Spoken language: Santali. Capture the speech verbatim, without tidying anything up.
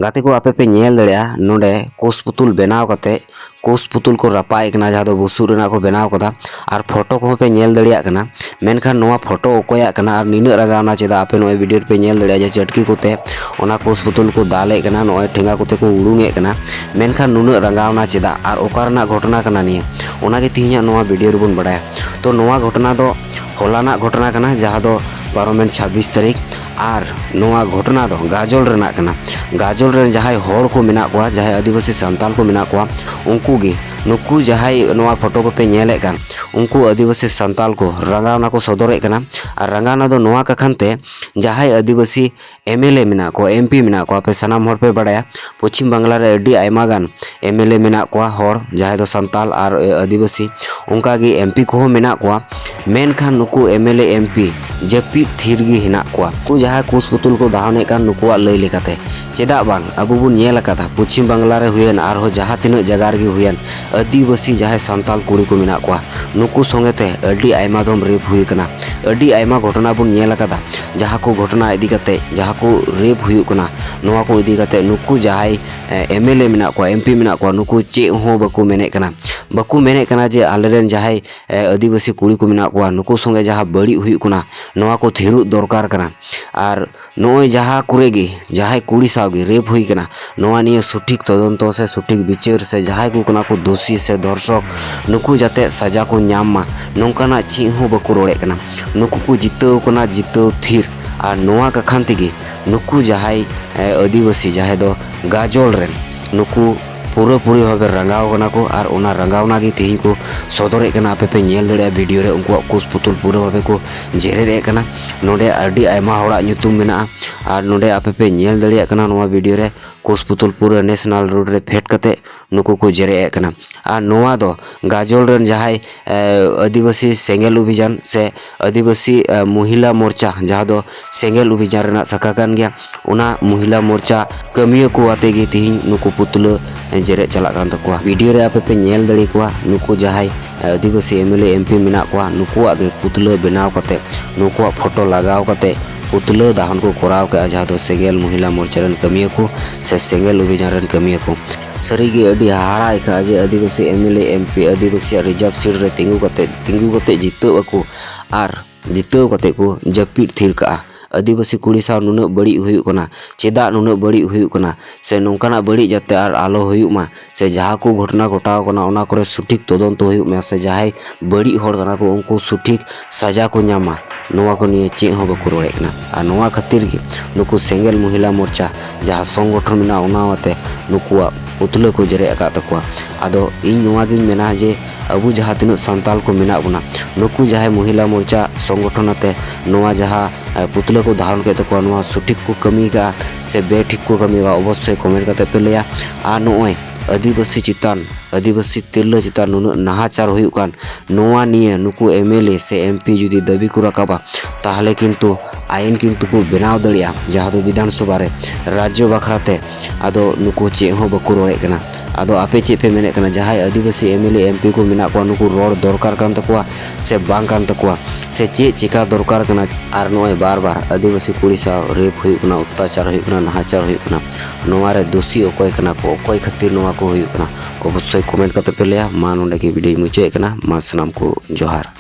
ᱜᱟᱛᱮ ᱠᱚ, ᱟᱯᱮ ᱯᱮ ᱧᱮᱞ ᱫᱟᱲᱮᱭᱟᱜᱼᱟ, ᱱᱚᱰᱮ ᱠᱳᱥ ᱯᱩᱛᱩᱞ ᱵᱮᱱᱟᱣ ᱠᱟᱛᱮ ᱠᱳᱥ ᱯᱩᱛᱩᱞ ᱠᱚ ᱨᱟᱯᱟᱜ ᱮᱫ ᱠᱟᱱᱟ, ᱡᱟᱦᱟᱸ ᱫᱚ ᱵᱩᱥᱩᱵ ᱨᱮᱱᱟᱜ ᱠᱚ ᱵᱮᱱᱟᱣ ᱠᱟᱫᱟ᱾ ᱟᱨ ᱯᱷᱳᱴᱳ ᱠᱚᱦᱚᱸ ᱯᱮ ᱧᱮᱞ ᱫᱟᱲᱮᱭᱟᱜ ᱠᱟᱱᱟ᱾ ᱢᱮᱱᱠᱷᱟᱱ ᱱᱚᱣᱟ ᱯᱷᱳᱴᱳ ᱚᱠᱚᱭᱟᱜ ᱠᱟᱱᱟ ᱟᱨ ᱱᱤᱱᱟᱹᱜ ᱨᱟᱸᱜᱟᱣᱱᱟ ᱪᱮᱫᱟᱜ? ᱟᱯᱮ ᱱᱚᱜᱼᱚᱭ ᱵᱷᱤᱰᱤᱭᱳ ᱨᱮᱯᱮ ᱧᱮᱞ ᱫᱟᱲᱮᱭᱟᱜᱼᱟ ᱡᱮ ᱪᱟᱹᱴᱠᱤ ᱠᱚᱛᱮ ᱚᱱᱟ ᱠᱳᱥ ᱯᱩᱛᱩᱞ ᱠᱚ ᱫᱟᱞᱮᱫ ᱠᱟᱱᱟ, ᱱᱚᱜᱼᱚᱭ ᱴᱷᱮᱸᱜᱟ ᱠᱚᱛᱮ ᱠᱚ ᱩᱰᱩᱝ ᱮᱫ ᱠᱟᱱᱟ᱾ ᱢᱮᱱᱠᱷᱟᱱ ᱱᱩᱱᱟᱹᱜ ᱨᱟᱸᱜᱟᱣᱱᱟ ᱪᱮᱫᱟᱜ ᱟᱨ ᱚᱠᱟ ᱨᱮᱱᱟᱜ ᱜᱷᱚᱴᱚᱱᱟ ᱠᱟᱱᱟ ᱱᱤᱭᱟᱹ, ᱚᱱᱟᱜᱮ ᱛᱮᱦᱮᱧᱟᱜ ᱱᱚᱣᱟ ᱵᱷᱤᱰᱤᱭᱳ ᱨᱮᱵᱚᱱ ᱵᱟᱲᱟᱭᱟ᱾ ᱛᱚ, ᱱᱚᱣᱟ ᱜᱷᱚᱴᱚᱱᱟ ᱫᱚ ᱦᱚᱞᱟᱱᱟᱜ ᱜᱷᱚᱴᱚᱱᱟ ᱠᱟᱱᱟ, ᱡᱟᱦᱟᱸ ᱫᱚ ᱯᱟᱨᱚᱢᱮᱱ ᱪᱷᱟᱵᱵᱤᱥ ᱛᱟᱹᱨᱤᱠᱷ᱾ ᱟᱨ ᱱᱚᱣᱟ ᱜᱷᱚᱴᱚᱱᱟ ᱫᱚ ᱜᱟᱡᱚᱞ ᱨᱮᱱᱟᱜ ᱠᱟᱱᱟ᱾ ᱜᱟᱡᱚᱞ ᱨᱮᱱ ᱡᱟᱦᱟᱸᱭ ᱦᱚᱲ ᱠᱚ ᱢᱮᱱᱟᱜ ᱠᱚᱣᱟ, ᱡᱟᱦᱟᱸᱭ ᱟᱹᱫᱤᱵᱟᱹᱥᱤ ᱥᱟᱱᱛᱟᱞ ᱠᱚ ᱢᱮᱱᱟᱜ ᱠᱚᱣᱟ, ᱩᱱᱠᱩ ᱜᱮ, ᱱᱩᱠᱩ ᱡᱟᱦᱟᱸᱭ ᱱᱚᱣᱟ ᱯᱷᱳᱴᱳ ᱠᱚᱯᱮ ᱧᱮᱞᱮᱫ ᱠᱟᱱ, ᱩᱱᱠᱩ ᱟᱹᱫᱤᱵᱟᱹᱥᱤ ᱥᱟᱱᱛᱟᱞ ᱠᱚ ᱨᱟᱸᱜᱟᱣᱱᱟ ᱠᱚ ᱥᱚᱫᱚᱨᱮᱫ ᱠᱟᱱᱟ᱾ ᱟᱨ ᱨᱟᱸᱜᱟᱣᱱᱟ ᱫᱚ ᱱᱚᱣᱟ ᱠᱟᱠᱷᱟᱱ ᱛᱮ, ᱡᱟᱦᱟᱸᱭ ᱟᱹᱫᱤᱵᱟᱹᱥᱤ ᱮᱢ ᱮᱞ ᱮ ᱢᱮᱱᱟᱜ ᱠᱚᱣᱟ, ᱮᱢ ᱯᱤ ᱢᱮᱱᱟᱜ ᱠᱚᱣᱟ, ᱟᱯᱮ ᱥᱟᱱᱟᱢ ᱦᱚᱲ ᱯᱮ ᱵᱟᱲᱟᱭᱟ, ᱯᱚᱪᱷᱤᱢ ᱵᱟᱝᱞᱟ ᱨᱮ ᱟᱹᱰᱤ ᱟᱭᱢᱟ ᱜᱟᱱ ᱮᱢ ᱮᱞ ᱮ ᱢᱮᱱᱟᱜ ᱠᱚᱣᱟ ᱦᱚᱲ, ᱡᱟᱦᱟᱸᱭ ᱫᱚ ᱥᱟᱱᱛᱟᱞ ᱟᱨ ᱟᱹᱫᱤᱵᱟᱹᱥᱤ, ᱚᱱᱠᱟ ᱜᱮ ᱮᱢ ᱯᱤ ᱠᱚᱦᱚᱸ ᱢᱮᱱᱟᱜ ᱠᱚᱣᱟ᱾ ᱢᱮᱱᱠᱷᱟᱱ ᱱᱩᱠᱩ ᱮᱢ ᱮᱞ ᱮ, ᱮᱢ ᱯᱤ ᱡᱟᱹᱯᱤᱫ ᱛᱷᱤᱨ ᱜᱮ ᱦᱮᱱᱟᱜ ᱠᱚᱣᱟ᱾ ᱱᱩᱠᱩ ᱡᱟᱦᱟᱸᱭ ᱠᱳᱥ ᱯᱩᱛᱩᱞ ᱠᱚ ᱫᱟᱦᱚᱱᱮᱫ ᱠᱟᱱ, ᱱᱩᱠᱩᱣᱟᱜ ᱞᱟᱹᱭ ᱞᱮᱠᱟᱛᱮ, ᱪᱮᱫᱟᱜ ᱵᱟᱝ ᱟᱵᱚ ᱵᱚᱱ ᱧᱮᱞ ᱟᱠᱟᱫᱟ, ᱯᱚᱪᱷᱤᱢ ᱵᱟᱝᱞᱟ ᱨᱮ ᱦᱩᱭᱮᱱ, ᱟᱨᱦᱚᱸ ᱡᱟᱦᱟᱸ ᱛᱤᱱᱟᱹᱜ ᱡᱟᱭᱜᱟ ᱨᱮᱜᱮ ᱦᱩᱭᱮᱱ, ᱟᱹᱫᱤᱵᱟᱹᱥᱤ ᱡᱟᱦᱟᱸᱭ ᱥᱟᱱᱛᱟᱞ ᱠᱩᱲᱤ ᱠᱚ ᱢᱮᱱᱟᱜ ᱠᱚᱣᱟ, ᱱᱩᱠᱩ ᱥᱚᱸᱜᱮ ᱛᱮ ᱟᱹᱰᱤ ᱟᱭᱢᱟ ᱫᱚᱢ ᱨᱮᱯ ᱦᱩᱭ ᱟᱠᱟᱱᱟ, ᱟᱹᱰᱤ ᱟᱭᱢᱟ ᱜᱷᱚᱴᱚᱱᱟ ᱵᱚᱱ ᱧᱮᱞ ᱟᱠᱟᱫᱟ᱾ ᱡᱟᱦᱟᱸ ᱠᱚ ᱜᱷᱚᱴᱚᱱᱟ ᱤᱫᱤ ᱠᱟᱛᱮ, ᱡᱟᱦᱟᱸ ᱠᱚ ᱨᱮᱯ ᱦᱩᱭᱩᱜ ᱠᱟᱱᱟ, ᱱᱚᱣᱟ ᱠᱚ ᱤᱫᱤ ᱠᱟᱛᱮ ᱱᱩᱠᱩ ᱡᱟᱦᱟᱸᱭ, ᱮ, ᱮᱢ ᱮᱞ ᱮ ᱢᱮᱱᱟᱜ ᱠᱚᱣᱟ, ᱮᱢ ᱯᱤ ᱢᱮᱱᱟᱜ ᱠᱚᱣᱟ, ᱱᱩᱠᱩ ᱪᱮᱫ ᱦᱚᱸ ᱵᱟᱠᱚ ᱢᱮᱱᱮᱫ ᱠᱟᱱᱟ᱾ ᱵᱟᱠᱚ ᱢᱮᱱᱮᱫ ᱠᱟᱱᱟ ᱡᱮ ᱟᱞᱮᱨᱮᱱ ᱡᱟᱦᱟᱸᱭ, ᱮ, ᱟᱹᱫᱤᱵᱟᱹᱥᱤ ᱠᱩᱲᱤ ᱠᱚ ᱢᱮᱱᱟᱜ ᱠᱚᱣᱟ, ᱱᱩᱠᱩ ᱥᱚᱸᱜᱮ ᱡᱟᱦᱟᱸ ᱵᱟᱹᱲᱤᱡ ᱦᱩᱭᱩᱜ ᱠᱟᱱᱟ, ᱱᱚᱣᱟ ᱠᱚ ᱛᱷᱤᱨᱚᱜ ᱫᱚᱨᱠᱟᱨ ᱠᱟᱱᱟ᱾ ᱟᱨ ᱱᱚᱜᱼᱚᱭ ᱡᱟᱦᱟᱸ ᱠᱚᱨᱮ ᱜᱮ ᱡᱟᱦᱟᱸᱭ ᱠᱩᱲᱤ ᱥᱟᱶ ᱜᱮ ᱨᱮᱯ ᱦᱩᱭ ᱠᱟᱱᱟ, ᱱᱚᱣᱟ ᱱᱤᱭᱟᱹ ᱥᱚᱴᱷᱤᱠ ᱛᱚᱫᱚᱱᱛᱚ ᱥᱮ ᱥᱚᱴᱷᱤᱠ ᱵᱤᱪᱟᱹᱨ ᱥᱮ ᱡᱟᱦᱟᱸᱭ ᱠᱚ ᱠᱟᱱᱟ ᱠᱚ ᱫᱳᱥᱤ ᱥᱮ ᱫᱷᱚᱨᱥᱚᱠ, ᱱᱩᱠᱩ ᱡᱟᱛᱮ ᱥᱟᱡᱟ ᱠᱚ ᱧᱟᱢ ᱢᱟ, ᱱᱚᱝᱠᱟᱱᱟᱜ ᱪᱮᱫ ᱦᱚᱸ ᱵᱟᱠᱚ ᱨᱚᱲᱮᱫ ᱠᱟᱱᱟ᱾ ᱱᱩᱠᱩ ᱠᱚ ᱡᱤᱛᱟᱹᱣ ᱠᱟᱱᱟ, ᱡᱤᱛᱟᱹᱣ ᱛᱷᱤᱨ᱾ ᱟᱨ ᱱᱚᱣᱟ ᱠᱟᱠᱷᱟᱱ ᱛᱮᱜᱮ ᱱᱩᱠᱩ ᱡᱟᱦᱟᱸᱭ, ᱮ, ᱟᱹᱫᱤᱵᱟᱹᱥᱤ, ᱡᱟᱦᱟᱸᱭ ᱫᱚ ᱜᱟᱡᱚᱞ ᱨᱮᱱ, ᱱᱩᱠᱩ ᱯᱩᱨᱟᱹᱯᱩᱨᱤ ᱵᱷᱟᱵᱮ ᱨᱟᱸᱜᱟᱣ ᱠᱟᱱᱟ ᱠᱚ᱾ ᱟᱨ ᱚᱱᱟ ᱨᱟᱸᱜᱟᱣᱱᱟ ᱜᱮ ᱛᱮᱦᱮᱧ ᱠᱚ ᱥᱚᱫᱚᱨᱮᱫ ᱠᱟᱱᱟ᱾ ᱟᱯᱮ ᱯᱮ ᱧᱮᱞ ᱫᱟᱲᱮᱭᱟᱜᱼᱟ ᱵᱷᱤᱰᱤᱭᱳ ᱨᱮ, ᱩᱱᱠᱩᱣᱟᱜ ᱠᱳᱥ ᱯᱩᱛᱩᱞ ᱯᱩᱨᱟᱹ ᱵᱷᱟᱵᱮ ᱠᱚ ᱡᱮᱨᱮᱫ ᱮᱫ ᱠᱟᱱᱟ᱾ ᱱᱚᱰᱮ ᱟᱹᱰᱤ ᱟᱭᱢᱟ ᱦᱚᱲᱟᱜ ᱧᱩᱛᱩᱢ ᱢᱮᱱᱟᱜᱼᱟ᱾ ᱟᱨ ᱱᱚᱰᱮ ᱟᱯᱮ ᱯᱮ ᱧᱮᱞ ᱫᱟᱲᱮᱭᱟᱜ ᱠᱟᱱᱟ ᱱᱚᱣᱟ ᱵᱷᱤᱰᱤᱭᱳ ᱨᱮ, ᱠᱳᱥ ᱯᱩᱛᱩᱞ ᱯᱩᱨᱟᱹ ᱱᱮᱥᱱᱟᱞ ᱨᱳᱰ ᱨᱮ ᱯᱷᱮᱰ ᱠᱟᱛᱮ ᱱᱩᱠᱩ ᱠᱚ ᱡᱮᱨᱮᱫ ᱮᱫ ᱠᱟᱱᱟ᱾ ᱟᱨ ᱱᱚᱣᱟ ᱫᱚ ᱜᱟᱡᱚᱞ ᱨᱮᱱ ᱡᱟᱦᱟᱸᱭ, ᱮ, ᱟᱹᱫᱤᱵᱟᱹᱥᱤ ᱥᱮᱸᱜᱮᱞ ᱚᱵᱷᱤᱡᱟᱱ ᱥᱮ ᱟᱹᱫᱤᱵᱟᱹᱥᱤ, ᱮ, ᱢᱚᱦᱤᱞᱟ ᱢᱳᱨᱪᱟ, ᱡᱟᱦᱟᱸ ᱫᱚ ᱥᱮᱸᱜᱮᱞ ᱚᱵᱷᱤᱡᱟᱱ ᱨᱮᱱᱟᱜ ᱥᱟᱠᱷᱟ ᱠᱟᱱ ᱜᱮᱭᱟ, ᱚᱱᱟ ᱢᱚᱦᱤᱞᱟ ᱢᱳᱨᱪᱟ ᱠᱟᱹᱢᱤᱭᱟᱹ ᱠᱚ ᱟᱛᱮ ᱜᱮ ᱛᱤᱦᱤᱧ ᱱᱩᱠᱩ ᱯᱩᱛᱞᱟᱹ ᱡᱮᱨᱮᱫ ᱪᱟᱞᱟᱜ ᱠᱟᱱ ᱛᱟᱠᱚᱣᱟ᱾ ᱵᱷᱤᱰᱤᱭᱳ ᱨᱮ ᱟᱯᱮ ᱯᱮ ᱧᱮᱞ ᱫᱟᱲᱮ ᱠᱚᱣᱟ, ᱱᱩᱠᱩ ᱡᱟᱦᱟᱸᱭ ᱟᱹᱫᱤᱵᱟᱹᱥᱤ M L A, M P ᱢᱮᱱᱟᱜ ᱠᱚᱣᱟ, ᱱᱩᱠᱩᱣᱟᱜ ᱜᱮ ᱯᱩᱛᱞᱟᱹ ᱵᱮᱱᱟᱣ ᱠᱟᱛᱮ, ᱱᱩᱠᱩᱣᱟᱜ ᱯᱷᱳᱴᱳ ᱞᱟᱜᱟᱣ ᱠᱟᱛᱮ ᱯᱩᱛᱞᱟᱹ ᱫᱟᱦᱚᱱ ᱠᱚ ᱠᱚᱨᱟᱣ ᱠᱮᱫᱼᱟ, ᱡᱟᱦᱟᱸ ᱫᱚ ᱥᱮᱸᱜᱮᱞ ᱢᱚᱦᱤᱞᱟ ᱢᱳᱨᱪᱟ ᱨᱮᱱ ᱠᱟᱹᱢᱤᱭᱟᱹ ᱠᱚ ᱥᱮ ᱥᱮᱸᱜᱮᱞ ᱚᱵᱷᱤᱡᱟᱱ ᱨᱮᱱ ᱠᱟᱹᱢᱤᱭᱟᱹ ᱠᱚ᱾ ᱥᱟᱹᱨᱤᱜᱮ ᱟᱹᱰᱤ ᱦᱟᱦᱟᱲᱟ ᱟᱹᱭᱠᱟᱹᱜᱼᱟ ᱡᱮ Adivasi M L A, M P, ᱟᱹᱫᱤᱵᱟᱹᱥᱤᱭᱟᱜ ᱨᱤᱡᱟᱨᱵᱷ ᱥᱤᱴ ᱨᱮ ᱛᱤᱸᱜᱩ ᱠᱟᱛᱮ, ᱛᱤᱸᱜᱩ ᱠᱟᱛᱮ ᱡᱤᱛᱟᱹᱣ ᱟᱠᱚ ᱟᱨ ᱡᱤᱛᱟᱹᱣ ᱠᱟᱛᱮ ᱠᱚ ᱡᱟᱹᱯᱤᱫ ᱛᱷᱤᱨ ᱠᱟᱜᱼᱟ᱾ ᱟᱹᱫᱤᱵᱟᱹᱥᱤ ᱠᱩᱲᱤ ᱥᱟᱶ ᱱᱩᱱᱟᱹᱜ ᱵᱟᱹᱲᱤᱡ ᱦᱩᱭᱩᱜ ᱠᱟᱱᱟ, ᱪᱮᱫᱟᱜ ᱱᱩᱱᱟᱹᱜ ᱵᱟᱹᱲᱤᱡ ᱦᱩᱭᱩᱜ ᱠᱟᱱᱟ, ᱥᱮ ᱱᱚᱝᱠᱟᱱᱟᱜ ᱵᱟᱹᱲᱤᱡ ᱡᱟᱛᱮ ᱟᱨ ᱟᱞᱚ ᱦᱩᱭᱩᱜ ᱢᱟ, ᱥᱮ ᱡᱟᱦᱟᱸ ᱠᱚ ᱜᱷᱚᱴᱚᱱᱟ ᱜᱷᱚᱴᱟᱣ ᱠᱟᱱᱟ ᱚᱱᱟ ᱠᱚᱨᱮ ᱥᱚᱴᱷᱤᱠ ᱛᱚᱫᱚᱱᱛᱚ ᱦᱩᱭᱩᱜ ᱢᱟ, ᱥᱮ ᱡᱟᱦᱟᱸᱭ ᱵᱟᱹᱲᱤᱡ ᱦᱚᱲ ᱠᱟᱱᱟ ᱠᱚ ᱩᱱᱠᱩ ᱥᱚᱴᱷᱤᱠ ᱥᱟᱡᱟ ᱠᱚ ᱧᱟᱢᱟ, ᱱᱚᱣᱟ ᱠᱚ ᱱᱤᱭᱮ ᱪᱮᱫ ᱦᱚᱸ ᱵᱟᱠᱚ ᱨᱚᱲᱮᱫ ᱠᱟᱱᱟ᱾ ᱟᱨ ᱱᱚᱣᱟ ᱠᱷᱟᱹᱛᱤᱨ ᱜᱮ ᱱᱩᱠᱩ ᱥᱮᱸᱜᱮᱞ ᱢᱚᱦᱤᱞᱟ ᱢᱳᱨᱪᱟ ᱡᱟᱦᱟᱸ ᱥᱚᱝᱜᱚᱴᱷᱚᱱ ᱢᱮᱱᱟᱜᱼᱟ ᱚᱱᱟ ᱟᱛᱮ ᱱᱩᱠᱩᱣᱟᱜ ᱯᱩᱛᱞᱟᱹ ᱠᱚ ᱡᱮᱨᱮᱫ ᱟᱠᱟᱫ ᱛᱟᱠᱚᱣᱟ᱾ ᱟᱫᱚ ᱤᱧ ᱱᱚᱣᱟ ᱜᱤᱧ ᱢᱮᱱᱟ ᱡᱮ ᱟᱵᱚ ᱡᱟᱦᱟᱸ ᱛᱤᱱᱟᱹᱜ ᱥᱟᱱᱛᱟᱞ ᱠᱚ ᱢᱮᱱᱟᱜ ᱵᱚᱱᱟ, ᱱᱩᱠᱩ ᱡᱟᱦᱟᱸᱭ ᱢᱚᱦᱤᱞᱟ ᱢᱳᱨᱪᱟ ᱥᱚᱝᱜᱚᱴᱷᱚᱱ ᱟᱛᱮ ᱱᱚᱣᱟ ᱡᱟᱦᱟᱸ, ᱮ, ᱯᱩᱛᱞᱟᱹ ᱠᱚ ᱫᱟᱦᱚᱱ ᱠᱮᱫ ᱛᱟᱠᱚᱣᱟ, ᱱᱚᱣᱟ ᱥᱚᱴᱷᱤᱠ ᱠᱚ ᱠᱟᱹᱢᱤ ᱠᱟᱜᱼᱟ ᱥᱮ ᱵᱮᱴᱷᱤᱠ ᱠᱚ ᱠᱟᱹᱢᱤ ᱠᱟᱜᱼᱟ, ᱚᱵᱚᱥᱥᱳᱭ ᱠᱚᱢᱮᱱᱴ ᱠᱟᱛᱮ ᱯᱮ ᱞᱟᱹᱭᱟ᱾ ᱟᱨ ᱱᱚᱜᱼᱚᱭ ᱟᱹᱫᱤᱵᱟᱹᱥᱤ ᱪᱮᱛᱟᱱ, ᱟᱹᱫᱤᱵᱟᱹᱥᱤ ᱛᱤᱨᱞᱟᱹ ᱪᱮᱛᱟᱱ ᱱᱩᱱᱟᱹᱜ ᱱᱟᱦᱟᱪᱟᱨ ᱦᱩᱭᱩᱜ ᱠᱟᱱ, ᱱᱚᱣᱟ ᱱᱤᱭᱮ ᱱᱩᱠᱩ ᱮᱢ ᱮᱞ ᱮ ᱥᱮ ᱮᱢ ᱯᱤ ᱡᱩᱫᱤ ᱫᱟᱹᱵᱤ ᱠᱚ ᱨᱟᱠᱟᱵᱟ, ᱛᱟᱦᱚᱞᱮ ᱠᱤᱱᱛᱩ ᱟᱭᱤᱱ ᱠᱤᱱᱛᱩ ᱠᱚ ᱵᱮᱱᱟᱣ ᱫᱟᱲᱮᱭᱟᱜᱼᱟ, ᱡᱟᱦᱟᱸ ᱫᱚ ᱵᱤᱫᱷᱟᱱ ᱥᱚᱵᱷᱟ ᱨᱮ ᱨᱟᱡᱽᱡᱚ ᱵᱟᱠᱷᱨᱟ ᱛᱮ᱾ ᱟᱫᱚ ᱱᱩᱠᱩ ᱪᱮᱫ ᱦᱚᱸ ᱵᱟᱠᱚ ᱨᱚᱲᱮᱫ ᱠᱟᱱᱟ᱾ ᱟᱫᱚ ᱟᱯᱮ ᱪᱮᱫ ᱯᱮ ᱢᱮᱱᱮᱫ ᱠᱟᱱᱟ? ᱡᱟᱦᱟᱸᱭ ᱟᱹᱫᱤᱵᱟᱹᱥᱤ M L A, M P ᱠᱚ ᱢᱮᱱᱟᱜ ᱠᱚᱣᱟ, ᱱᱩᱠᱩ ᱨᱚᱲ ᱫᱚᱨᱠᱟᱨ ᱠᱟᱱ ᱛᱟᱠᱚᱣᱟ ᱥᱮ ᱵᱟᱝ ᱠᱟᱱ ᱛᱟᱠᱚᱣᱟ, ᱥᱮ ᱪᱮᱫ ᱪᱮᱠᱟ ᱫᱚᱨᱠᱟᱨ ᱠᱟᱱᱟ? ᱟᱨ ᱱᱚᱜᱼᱚᱭ ᱵᱟᱨ ᱵᱟᱨ ᱟᱹᱫᱤᱵᱟᱹᱥᱤ ᱠᱩᱲᱤ ᱥᱟᱶ ᱨᱮᱯ ᱦᱩᱭᱩᱜ ᱠᱟᱱᱟ, ᱚᱛᱛᱟᱪᱟᱨ ᱦᱩᱭᱩᱜ ᱠᱟᱱᱟ, ᱱᱟᱦᱟᱪᱟᱨ ᱦᱩᱭᱩᱜ ᱠᱟᱱᱟ, ᱱᱚᱣᱟ ᱨᱮ ᱫᱳᱥᱤ ᱚᱠᱚᱭ ᱠᱟᱱᱟ ᱠᱚ, ᱚᱠᱚᱭ ᱠᱷᱟᱹᱛᱤᱨ ᱱᱚᱣᱟ ᱠᱚ ᱦᱩᱭᱩᱜ ᱠᱟᱱᱟ? ᱚᱵᱚᱥᱥᱳᱭ ᱠᱚᱢᱮᱱᱴ ᱠᱟᱛᱮ ᱯᱮ ᱞᱟᱹᱭᱟ᱾ ᱢᱟ ᱱᱚᱸᱰᱮ ᱜᱮ ᱵᱷᱤᱰᱤᱭᱳᱧ ᱢᱩᱪᱟᱹᱫ ᱮᱫ ᱠᱟᱱᱟ᱾ ᱢᱟ ᱥᱟᱱᱟᱢ ᱠᱚ ᱡᱚᱦᱟᱨ᱾